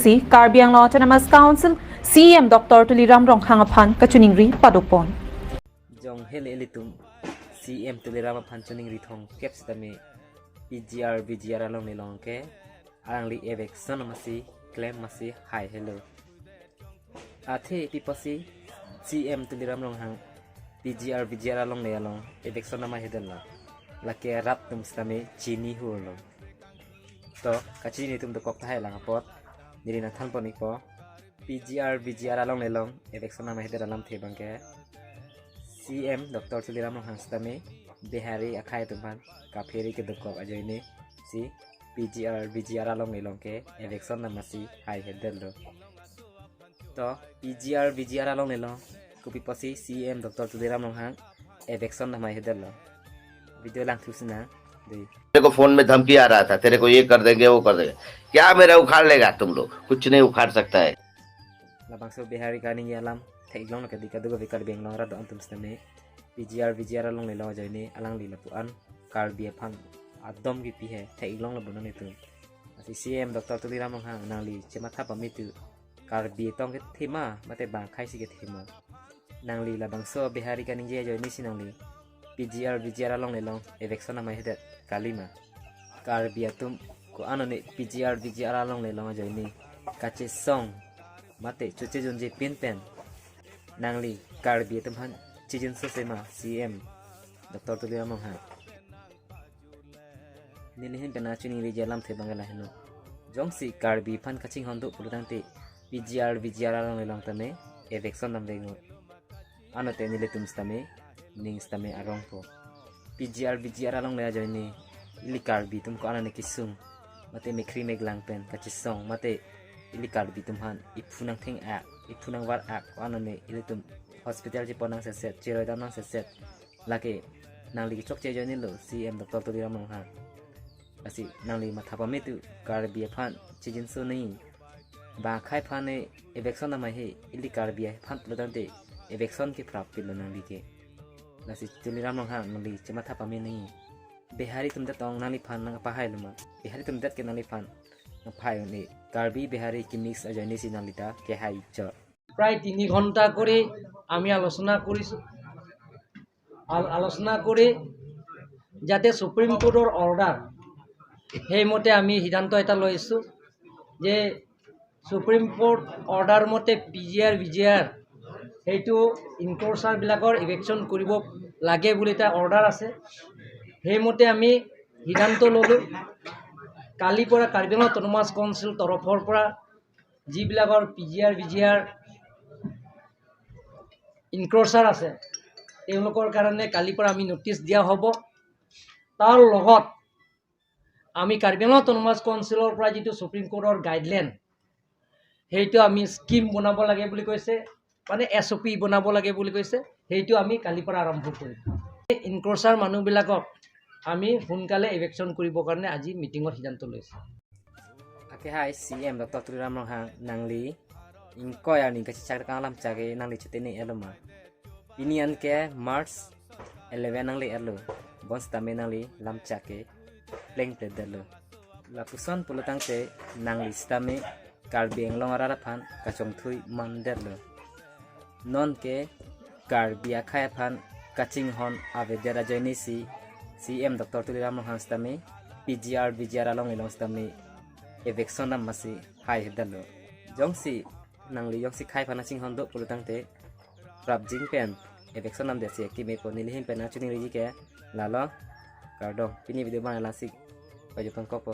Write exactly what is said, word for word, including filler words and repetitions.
Si Karbi Anglong Autonomous Council C E M Doctor Tuliram Ronghang aphan kachiningri padopon. Jong hele ilitum C E M Tuliram aphan chiningri thomkep sitame P G R V G R alongle along ke alangli eviction masi klem masi hai helo. Athe pi apotsi C E M Tuliram Ronghang P G R V G R alongle along eviction nama hedetlo. Lake rat atum sitame chini hurlo. To, kachini atum dokok tahai lang apot. Neli nangthanpon-ikpo. P G R V G R alongle along eviction nama hedet alamthe abangke C E M Doctor Tuliram Ronghang sitame Bihari akhei atum aphan kaphere kedokok ajoine si P G R V G R alongle along ke eviction namasi hai hedetlo. To, P G R V G R alongle along kopi apotsi C E M Doctor Tuliram Ronghang eviction nama hedetlo. Video langthu sinang dei. मेरे को फोन में धमकी आ रहा था, तेरे को ये कर देंगे, वो कर देंगे। क्या मेरा उखाड़ लेगा तुम लोग? कुछ नहीं उखाड़ सकता है। Labangso Bihari kaningje alam theklong ke dei, kadokave Karbi Anglong arat do-an atum sitame P G R V G R alongle along ajoine alangli lapu-an Karbi aphan adom kipi he theklonglo bonani atum. Lasi C E M Doctor Tuliram Ronghang, nangli chematha pame tu Karbi tong kethe ma mate bang akhei si kethe ma? Nangli labangso Bihari kaningje ajoine si nangli P G R V G R alongle along eviction nama hedet kalima? Karbi atum ko-an one P G R V G R alongle along ajoine kachesong mate choche junje pin pen nangli Karbi atum aphan chijinso se ma C E M Doctor Tuliram Ronghang? Neli ahin pen nangchiningri alamthe abangke lahelo. Jongsi Karbi aphan kachinghon do pulo tangte P G R V G R alongle along tame eviction dam vek non. Ano te nelitum sitame ning sitame arongpo. P G R V G R alongle ajoine ili Karbi atum ko-an one kesung mate mekhri meklang pen kachesong mate ili Karbi atum aphan iphu nangtheng-ak, iphu nangvar-ak, ko-an one ilitum hospital chepon nangseset, cheroi dam nangseset. Lake nangli kechokche ajoinelo C E M Doctor Tuliram Ronghang. Lasi nangli matha pame tu Karbi aphan chijinso nangji. Bang akhei aphan ne eviction nama he, ili Karbi aphan pulo tangte eviction ke prap pilo nangli ke. Lasi Tuliram Ronghang, nangli chematha pame nangji. Bihari atum det tong nangliphan nangpahailo ma? Bihari atum det ke nangliphan nangpahai un-e. Karbi Bihari kemix ajoine si nangli ta kehai chot. প্রায় তিনি ঘন্টা কৰি আমি আলোচনা কৰিছোঁ। আল- আলোচনা কৰি যাতে ছুপ্ৰিম কোৰ্টৰ অৰ্ডাৰ, সেইমতে আমি সিদ্ধান্ত এটা লৈছোঁ যে ছুপ্ৰিম কোৰ্ট অৰ্ডাৰ মতে পি জি আৰ, ভি জি আৰ সেইটো ইনক্ৰ'চাৰবিলাকৰ ইভিকশ্যন কৰিব লাগে বুলি এটা অৰ্ডাৰ আছে। সেইমতে আমি সিদ্ধান্ত ল'লোঁ। কালিৰ পৰা কাৰ্বি আংলং অট'নমাছ কাউন্সিল তৰফৰ পৰা যিবিলাকৰ পি জি আৰ, ভি জি আৰ ইনক্ৰ'চাৰ আছে, তেওঁলোকৰ কাৰণে কালিৰ পৰা আমি নটিচ দিয়া হ'ব। তাৰ লগত আমি কাৰ্বি আংলং অট'নমাছ কাউন্সিলৰ পৰা যিটো ছুপ্ৰিম কোৰ্টৰ গাইডলাইন, সেইটো আমি স্কিম বনাব লাগে বুলি কৈছে, মানে এছ অ' পি বনাব লাগে বুলি কৈছে, সেইটো আমি কালিৰ পৰা আৰম্ভ কৰিম। ইনক্ৰ'চাৰ মানুহবিলাকক আমি সোনকালে ইভিকশ্যন কৰিবৰ কাৰণে আজি মিটিঙত সিদ্ধান্ত লৈছোঁ। Akehai C E M Doctor Tuliram Ronghang, nangli ingkoi arni kachechak kang lamchak ke nangli chetene-etlo ma? Pini an ke March eleven nangli etlo, bonsitame nangli lamchak ke plengpledetlo. Lapuson pulo tangte nangli sitame Karbi Anglong arat aphan kachongthui mandetlo. Non ke Karbi akhei aphan kachinghon avedet ajoine si C E M Doctor Tuliram Ronghang sitame P G R V G R along ilong sitame eviction namasi haihedetlo. Jongsi nangli jongsi akhei aphan kachinghon do pulo tangte prapjin pen eviction namdetsi kimepo. Neli ahin pen nangchiningriji ke lalo, kardom. Pini video abang lasi pajutang kokpo.